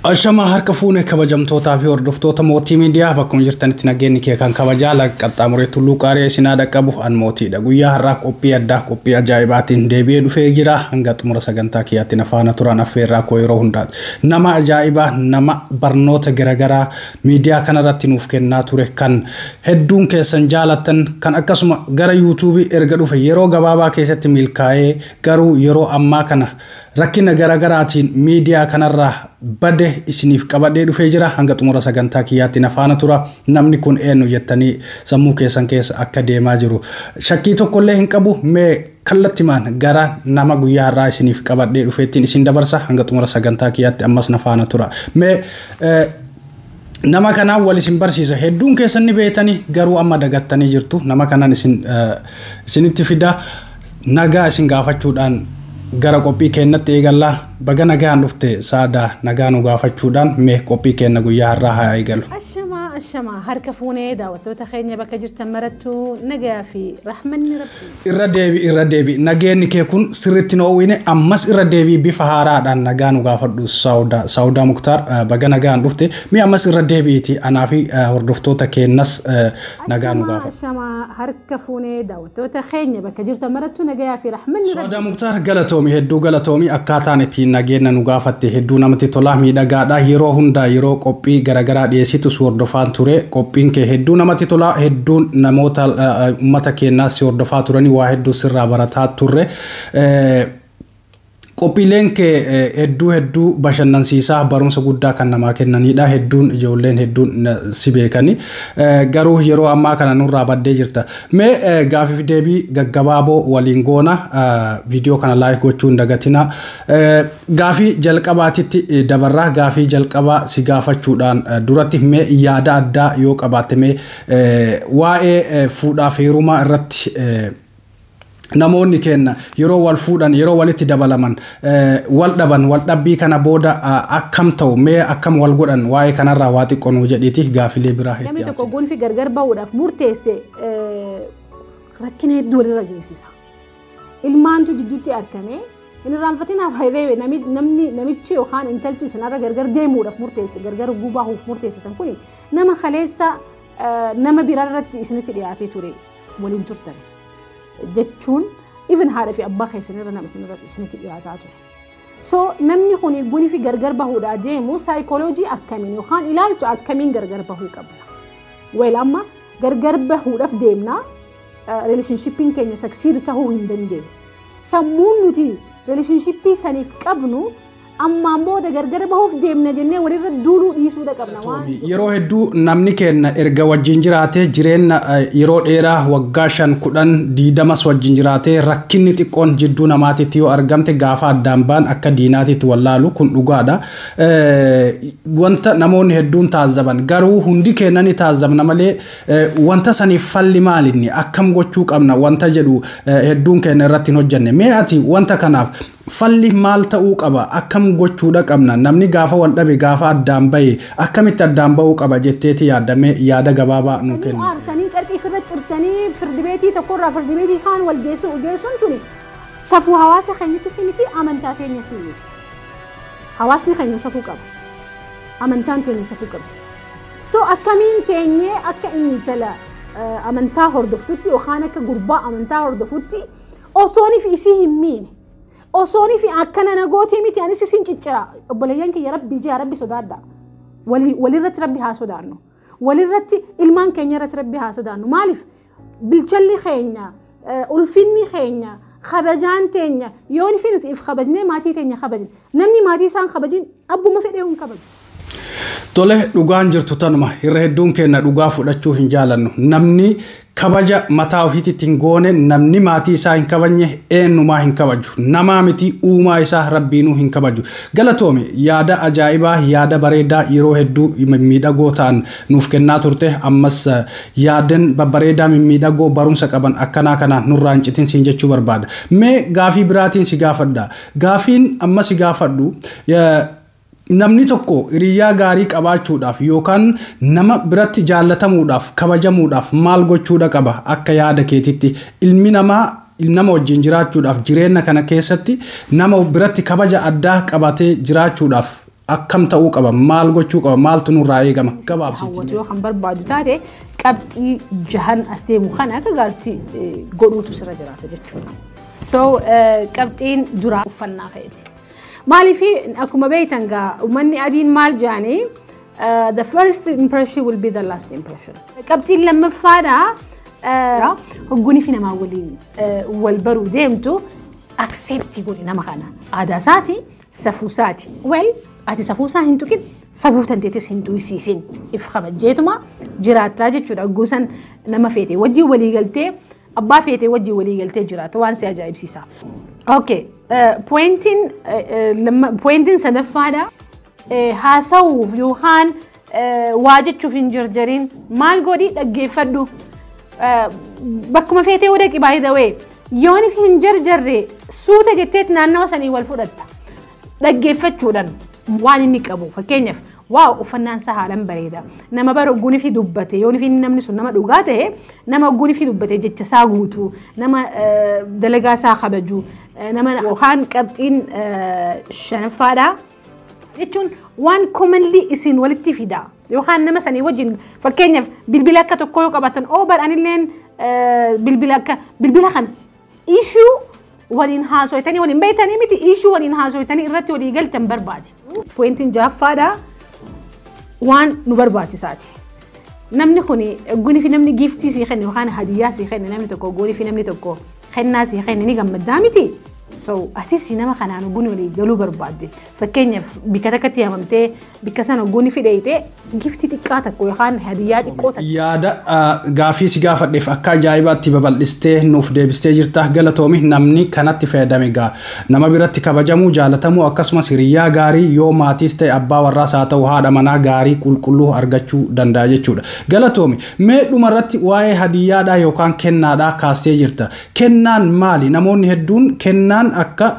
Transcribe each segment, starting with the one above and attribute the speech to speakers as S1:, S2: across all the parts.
S1: Ashamaa harka fuune kabajamtootaa fi hordoftoota Mootii Miidiyaa bakkuma jirtanitti nageenyi kee kan kabajaa qaxxaamuree tulluu qaariyaa isinaa dhaqqabu an mootiidha. Guyyaa har'aa qophii addaa qophii ajaa'ibaatiin deebi'ee dhufee jira. Hanga xumura sagantaa kiyyaatti na faana turan affeerraa koo yeroo hundaati. Nama ajaa'ibaa nama barnoota garaagaraa miidiyaa kanarratti nuuf kennaa ture kan hedduun keessan jaalattan kan akkasuma gara yuutuubii erga dhufe yeroo gabaabaa keessatti milkaa'ee garuu yeroo ammaa kana rakkina garaagaraatiin miidiyaa kanarraa bade isiniif qabadhee dhufee jira. Hanga xumura sagantaa kiyyaatti na faana tura. Namni kun eenyu jettanii sammuu keessan keessa akka deemaa jiru shakkii tokkollee hin qabu. Mee kallattimaan gara nama guyyaa har'aa isiniif qabadhee dhufeettiin isin dabarsa. Hanga xumura sagantaa kiyyaatti ammas na faana tura. Mee nama kanaan wal isin barsiisa. Hedduun keessan ni beektanii garuu amma dagattanii jirtu. Nama kanaan isinitti fida. Nagaa isin gaafachuudhaan gara qophii keenyatti eegallaa. Baga nagaan dhufte Saadaa, nagaa nu gaafachuudhaan mee qophii keenya guyyaa har'aa haa eegalu.
S2: Ashamaa ashamaa harka fuunee daawwattoota keenya bakka jirtan marattuu nagaa fi rahmanni rabbi.
S1: Irra deebi, irra deebi, nageenyi kee kun sirriitti nu oowwine. Ammas irra deebii bifa haaraadhaan nagaa nu gaafadhu. Saawudaa, Saawudaa Muktaar, baga nagaan dhufte. Mee ammas irra deebiiti anaa fi hordoftoota keenyas nagaa nu gaafadhu.
S2: Ashamaa harka fuunee daawwattoota keenya bakka jirtan marattuu nagaa fi rahmanni rabbi.
S1: Saawudaa Muktaar, galatoomi, hedduu galatoomi. Akkaataan ittiin nageenya nu gaafatte hedduu namatti tola, miidhagaadha. Yeroo hundaa yeroo qophii garaagaraa dhiyeessitu si hordofaan ture. Qophiin kee hedduu namatti tola. Hedduun namoota uummata keenyaas si hordofaa turanii waa hedduu sirraa barataa turre. Qophiileen kee hedduu hedduu bashannansiisaa barumsa guddaa kan namaa kennanidha. Hedduun ijoolleen hedduun si beekani. Garuu yeroo ammaa kana nurraa baddee jirta. Mee gaafiif deebii gaggabaaboo waliin goona. Viidiyoo kana like gochuu hin dagatina. Gaafii jalqabaatitti dabarraa. Gaafii jalqabaa si gaafachuudhaan duratti mee yaada addaa yoo qabaatte mee waa'ee fuudhaaf heerumaa irratti, namoonni keenya yeroo wal fuudhan, yeroo walitti dabalaman, wal dhaban, wal dhabbii kana booda akkam ta'u, mee akkam wal godhan, waa'ee kanarraa waa xiqqoo nuu jedhiiti gaafilee biraa itti
S2: Namni tokko gonfi gargar bahuudhaaf murteesse rakkina hedduu walirra geessisa. Ilmaantu jidduutti argame hin irraanfatinaa. Baay'ee namni namichi yookaan intalti isinarra gargar deemuudhaaf murteesse, gargar bahuuf murteessitan kuni nama kaleessa nama biraarratti isinitti dhiyaatee ture waliin turtan. Jechuun even haadha fi abbaa keessanirra nama isinitti dhiyaataa ture. So namni kun guni fi gargar bahuudhaa deemu saayikooloojii akkamiin yookaan ilaalcha akkamiin gargar bahuu qabna? Well, amma gargar bahuudhaaf deemna, relationshippiin keenya succeed tahuu hin dandeenye. Sammuun nuti relationship saniif qabnu ammaan booda gargar bahuuf deemna jennee walirra duuluu dhiisuudha qabna.
S1: Yeroo hedduu namni keenya erga wajjin jiraatee jireenya yeroo dheeraa waggaa 5, 10, 20s wajjin jiraatee rakkinni xiqqoon jidduu namaatitti yoo argamte gaafa addaan ba'an akka diinaatitti wallaalu. Kun dhugaadha. Wanta namoonni hedduun taazzaban garuu hundi keenya ni taazzabna malee wanta saniif falli maalinni, akkam gochuu qabna wanta jedhu hedduun keenya irratti hin hojjenne. Mee ati wanta kanaaf falli maal ta'uu qaba, akkam gochuudha qabna, namni gaafa wal dhabe, gaafa addaan bahe akkamitti addaan bahuu qaba jetteeti yaadame? Yaada gabaabaa nu kenni.
S2: Aartanii carqii firra cirtanii firdi beetii tokkorraa firdi beetii kaan wal geessu geessuun tuni safuu hawaasa keenyatti si miti, amantaa teenya si miti. Hawaasni keenya safuu qaba. Amantaan teenya safuu qabdi. So akkamiin teenyee akka intala amantaa hordoftutti yookaan akka gurbaa amantaa hordofutti osoonii fi isii hin miine, osoonii fi akkana nagootii miti, anis isin ciccira. Obboleeyyan kiyya, rabbii jee rabbi sodaadha. Walirratti rabbi haa sodaannu. Walirratti, ilmaan keenya irratti rabbi haa sodaannu. Maaliif bilchalli keenya, ulfinni keenya, kabajaan teenya yoo fi nuti if kabajnee maatii teenya kabajne, namni maatii isaan kabajin abbuma fedhee hin kabaju.
S1: Tole, dhugaan jirtu tanuma. Irra hedduun keenya dhugaa fudhachuu hin jaalannu. Namni kabaja mataa ofiitti hin goone, namni maatii isaa hin kabajne eenyumaa hin kabaju. Namaa miti, uumaa isaa rabbiinuu hin kabaju. Galatoomi, yaada ajaa'ibaa, yaada bareedaa yeroo hedduu mimmiidhagoo ta'an nuuf kennaa turte. Ammas yaadan babbareedaa mimmiidhagoo barumsa qaban akkanaa kanaan nurraa hin citin siin jechuu barbaada. Mee gaafii biraatiin si gaafadha. Gaafiin amma si gaafadhu, namni tokko hiriyaa gaarii qabaachuudhaaf yookaan nama biratti jaallatamuudhaaf, kabajamuudhaaf maal gochuudha qaba akka yaada keetitti? Ilmi namaa nama wajjin jiraachuudhaaf, jireenya kana keessatti nama biratti kabaja addaa qabatee jiraachuudhaaf Akkam ta'uu qaba? Maal gochuu qaba? Maaltu nurraa eegama? Gabaabsiitiin.
S2: Yoo kan barbaadu taate, qabxii jahan as deemu kana akka gaariitti godhuutu sirra jiraata jechuudha. So qabxiin duraa uffannaa fe'eti. Maaliif, akkuma beektan gaa, uummanni adiin maal jedhanii, "The first impression will be the last impression." Qabxiin lammaffaadha, hoggunii fi namaa waliin wal baruu deemtu, accept godhi nama kana. Aadaa isaati, safuu isaati. Well, ati safuu isaa hin tuqin, safuu tanteetis hin tuqisiisin. If kabajjeetuma jiraattaa jechuudha. Gosan nama feete wajjin walii galtee, abbaa feete wajjin walii galtee jiraata, waan si ajaa'ibsiisa. Okay, pointiin sadaffaadha. Haasawuuf yookaan waa jechuuf hin jarjariin. Maal godhi? Dhaggeeffadhu. Bakkuma feetee dhaqi, by the way. Yoon hin jarjarre, suuta jetteet naannawa sanii wal fudhatta. Dhaggeeffachuudhaan waan inni qabu, fakkeenyaaf, waa uffannaan isaa haalaan bareeda. Nama bara ogguunii fi dubbate, yoon fi namni sun nama dhugaa ta'e, nama ogguunii fi dubbate jecha isaa guutuu, nama dalagaa isaa kabaju, nama yookaan qabxiin shanaffaadha. Jechuun waan commonly isin walitti fida. Yookaan nama sanii wajjin, fakkeenyaaf, bilbila akka tokko yoo qabaatan, oo bar anilleen bilbila akka bilbila kana, issue waliin haasoytanii waliin beektanii miti, issue waliin haasoytanii irratti walii galtan barbaadi. Pointiin jahaffaadha, waan nu barbaachisaati. Namni kun goonii fi namni giftii sii kenne yookaan hadiyyaa sii kenne, namni tokko goonii fi namni tokko kennaa sii kenne, ni gammaddaa miti? So atis nama kanaan ogguun walii galuu barbaadde, fakkeenyaaf, bikka takkatti yaamamtee, bikka sana ogguun fidheeyte, giftii xiqqaa tokko yookaan hadiyyaa xiqqoo takka.
S1: Yaada gaafii si gaafadheef akka ajaa'ibaatti babal'istee nuuf deebistee jirta, galatoomi. Namni kanatti fayyadame gaa nama biratti kabajamuu, jaalatamuu, akkasumas hiriyaa gaarii, yoo maatiis ta'e abbaa warraas haa ta'u haadha manaa gaarii qulqulluu argachuu danda'a jechuudha. Galatoomi. Mee dhumarratti waa'ee hadiyyaadhaa yookaan kennaadhaa kaastee jirta. Kennaan maali? Namoonni hedduun kennaan akka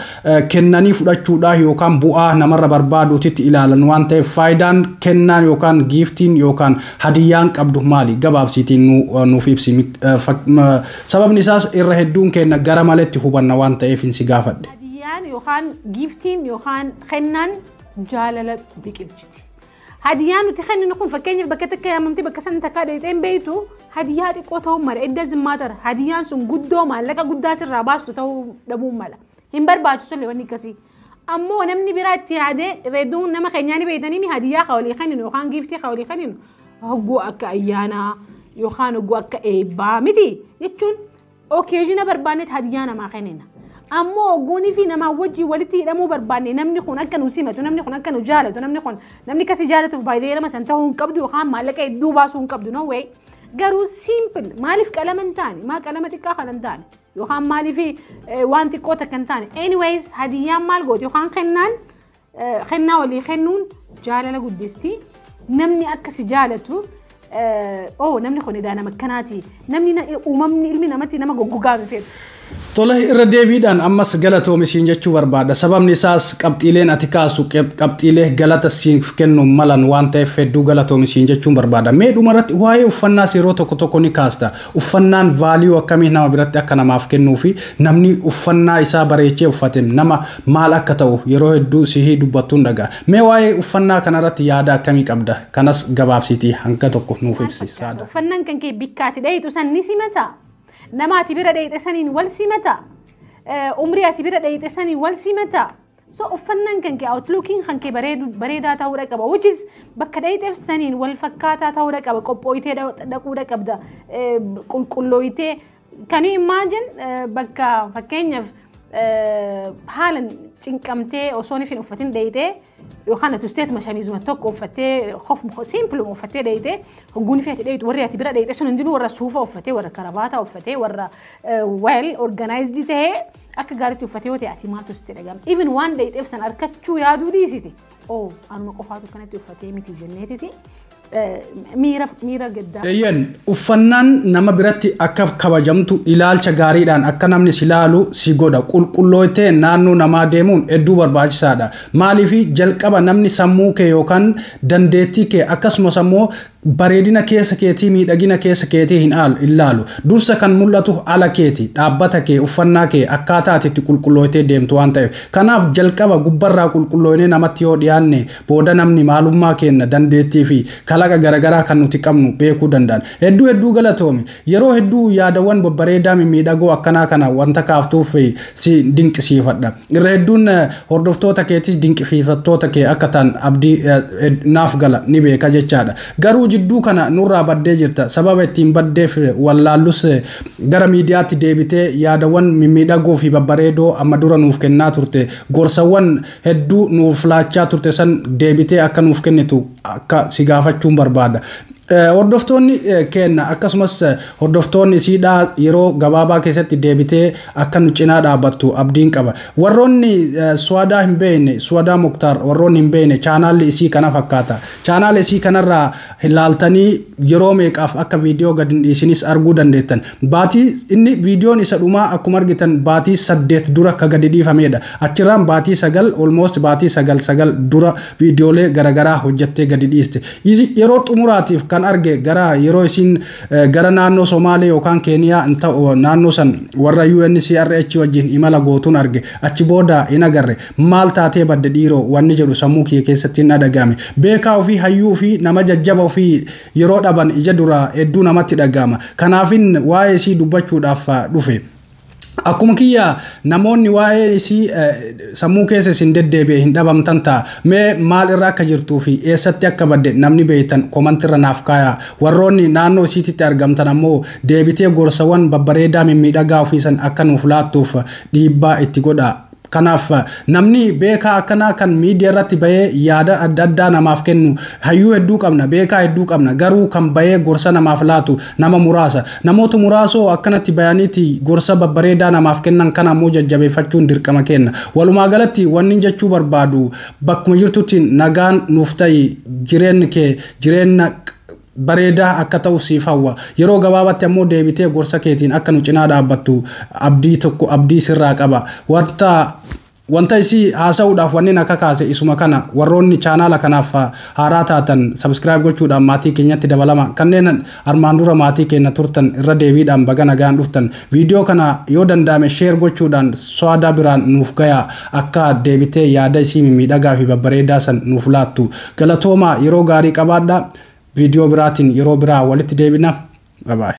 S1: kennanii fudhachuudhaa yookaan bu'aa namarra barbaaduutitti ilaalan waan ta'eef, faayidaan kennaan yookaan giftiin yookaan hadiyyaan qabdu maali? Gabaabsiitiin nuuf ibsi. Sababni isaas irra hedduun kenna gara maletti hubanna waan ta'eef hin si gaafadhe.
S2: Hadiyyaan yookaan giftiin yookaan kennaan jaalala biqilchiti. Hadiyyaan nuti kenninu kun, fakkeenyaaf, bakka takka yaamamtee bakka sana takkaa dheexee hin beektu, hadiyyaa xiqqoo ta'uu mala. It doesn't matter. Hadiyyaan sun guddoo maallaqa guddaa sirraa baastu ta'uu dhabuu mala. Hin barbaachisu illee wanni akkasii. Ammoo namni biraa itti yaadee, reeduun nama keenyaa ni beektanii, hadiyyaa ka walii kenninu yookaan giftii ka walii kenninu hogguu akka ayyaanaa yookaan hogguu akka eebbaa miti, jechuun occasion barbaannetti hadiyyaa namaa kennina. Ammoo ogguunii fi namaa wajjin walitti hidhamuu barbaanne, namni kun akka nu simatu, namni kun akka nu jaalatu, namni kun namni akkasii jaalatuuf baay'ee nama san ta'uu hin qabdu yookaan maallaqa hedduu baasuu hin qabdu, no way. Garuu simple, maaliif qalama hin taane, maa qalama xiqqaa kana hin taane, yookaan maaliif waan xiqqoo takka hin taane? Anyways, hadiyyaan maal gooti yookaan kennaan, kennaa walii kennuun jaalala guddisti. Namni akka si jaalatu, oh, namni kun edaa nama akkanaati, namni uumamni ilmi namatti nama goggogaa fedhu.
S1: Tole, irra deebiidhaan ammas galatoomi siin jechuu barbaada. Sababni isaas qabxiileen ati kaastu qabxiilee galata siif kennu malan waan ta'eef, hedduu galatoomi siin jechuun barbaada. Mee dhumarratti waa'ee uffannaas yeroo tokko tokko ni kaasta. Uffannaan value akkamii nama biratti akka namaaf kennuu fi namni uffannaa isaa bareechee uffate nama maal akka ta'u yeroo hedduu sihii dubbattuun dhagaa. Mee waa'ee uffannaa kanarratti yaada akkamii qabda? Kanas gabaabsiitii hanga tokko nuuf ibsi. Saada.
S2: Uffannaan kan kee bikka ati dhayitu san ni simata. Nama ati bira dhayite saniin wal simata. Umrii ati bira dhayite saniin wal simata. So uffannaan kan kee, outlookiin kan kee bareedaa ta'uudha qaba. Which is bakka dhayiteef saniin wal fakkaataa ta'uudha qaba. Qophooyitee dhaquudha qabda. Qulqullooyitee. Can you imagine, bakka fakkeenyaaf haalan cinqamtee osoo hin uffatin dhayitee, yookaan ati usteetuma shamiizuma tokko uffattee, kofuma simpluma uffattee dhayitee, hogguun fi ati dhayitu, warri ati bira dhayite sun hundinuu warra suufa uffatee, warra karabaataa uffatee, warra well organized ta'ee akka gaariitti uffatee yoo ta'e, ati maaltu sitti dhagama? Even waan dhayiteef san harkachuu yaaduu dhiisite. Oh, anuma qofaatu kanatti uffatee miti jenneetiti miira gaddaa.
S1: Eeyyan, uffannaan nama biratti akka kabajamtu, ilaalcha gaariidhaan akka namni si ilaalu si godha. Qulqullooytee naannoo namaa deemuun hedduu barbaachisaadha. Maaliif, jalqaba namni sammuu kee yookaan dandeettii kee akkasumas ammoo Bareedina keessa keetii, miidhagina keessa keetii hin ilaalu. Dursa kan mul'atu ala keeti, dhaabbata kee, uffannaa kee, akkaataa ati itti qulqullooytee deemtu waan ta'eef. Kanaaf jalqaba gubbarraa qulqullooynee namatti yoo dhiyaanne, booda namni maalummaa keenya, dandeettii fi kalaqa garaagaraa kan nuti qabnu beekuu danda'an. Hedduu hedduu galatoomi. Yeroo hedduu yaadawwan babbareedaa mimmiidhagoo akkanaa kana wanta kaaftuuf si dinqisiifadha. Irra hedduun hordoftoota keetis dinqisiifattoota kee akka ta'an abdii naaf gala, ni beeka jechaadha. Garuu jidduu kana nurraa baddee jirta. Sababa ittiin baddeef wallaallus, gara miidiyaatti deebitee yaadawwan mimmiidhagoo fi babbareedoo amma dura nuuf kennaa turte, gorsawwan hedduu nuuf laachaa turte san deebitee akka nuuf kennitu akka si gaafachuun barbaada. Hordoftoonni keenya akkasumas hordoftoonni isiidhaa yeroo gabaabaa keessatti deebitee akka nu cinaa dhaabbattu abdiin qaba. Warroonni Suwadaa hin beekne, Suwadaa Muktaar warroonni hin beekne, chaanaalli isii kana fakkaata. Chaanaala isii kanarraa ilaaltanii yeroo meeqaaf akka viidiyoo gadi hin dhiisinis arguu dandeettan. Baatii inni viidiyoon isa dhumaa akkuma argitan baatii 8 dura ka gadi dhiifamedha. Achirraan baatii 9, almost baatii 9 dura viidiyoolee garaagaraa hojjettee gadi dhiiste. Yeroo xumuraatiif kan arge gara yeroo isiin gara naannoo Somaalee yookaan Keeniyaa naannoo san warra UNCRH wajjin imala gootuun arge. Achi booda hin agarre. Maal taatee badde dhiiroo wanni jedhu sammuu kiyya keessatti hin dhagahame. Beekaa ofii, hayyuu ofii, nama jajjaba ofii yeroo dhaban ija duraa hedduu namatti dhagahama. Kanaafin waa'ee isii dubbachuudhaaf dhufe. Akkuma kiyya namoonni waa'ee isii sammuu keessa isin deddeebi'e hin dhabamtan ta'a. Mee maal irra akka jirtuu fi eessatti akka badde namni beektan komantirra naaf kaayaa. Warroonni naannoo isiititti argamtan ammoo deebitee gorsawwan babbareedaa mimmiidhagaa ofiisan akka nuuf laattuuf dhiibbaa itti godhaa. Kanaaf namni beekaa akkanaa kan miidiyaa irratti bahee yaada adda addaa namaaf kennu, hayyuu hedduu qabna, beekaa hedduu qabna, garuu kan bahee gorsa namaaf laatu nama muraasa. Namoota muraasoo akkanatti bayaniiti gorsa babbareedaa namaaf kennan kana ammoo jajjabeeffachuun dirqama kenna. Walumaa galatti wanni jechuu barbaadu, bakkuma jirtutti nagaan nuuf ta'i, jireenyi kee jireenya bareedaa akka ta'u siif hawwa. Yeroo gabaabaatti ammoo deebitee gorsa keetiin akka nu cinaa dhaabbattu abdii tokko abdii sirraa qaba. Wanta isii haasa'uudhaaf wanni akka kaase isuma kana. Warroonni chaanaala kanaaf haaraa taatan subscribe gochuudhaan maatii keenyatti dabalama. Kanneen armaan dura maatii keenya turtan irra deebiidhaan baga nagaan dhuftan. Viidiyoo kana yoo danda'ame share gochuudhaan Suwadaa biraan nuuf gaya, akka deebitee yaada isii mimmiidhagaa fi babbareedaa san nuuf laattu. Galatoomaa, yeroo gaarii qabaadha. Viidiyoo biraatiin yeroo biraa walitti deebina. Bye.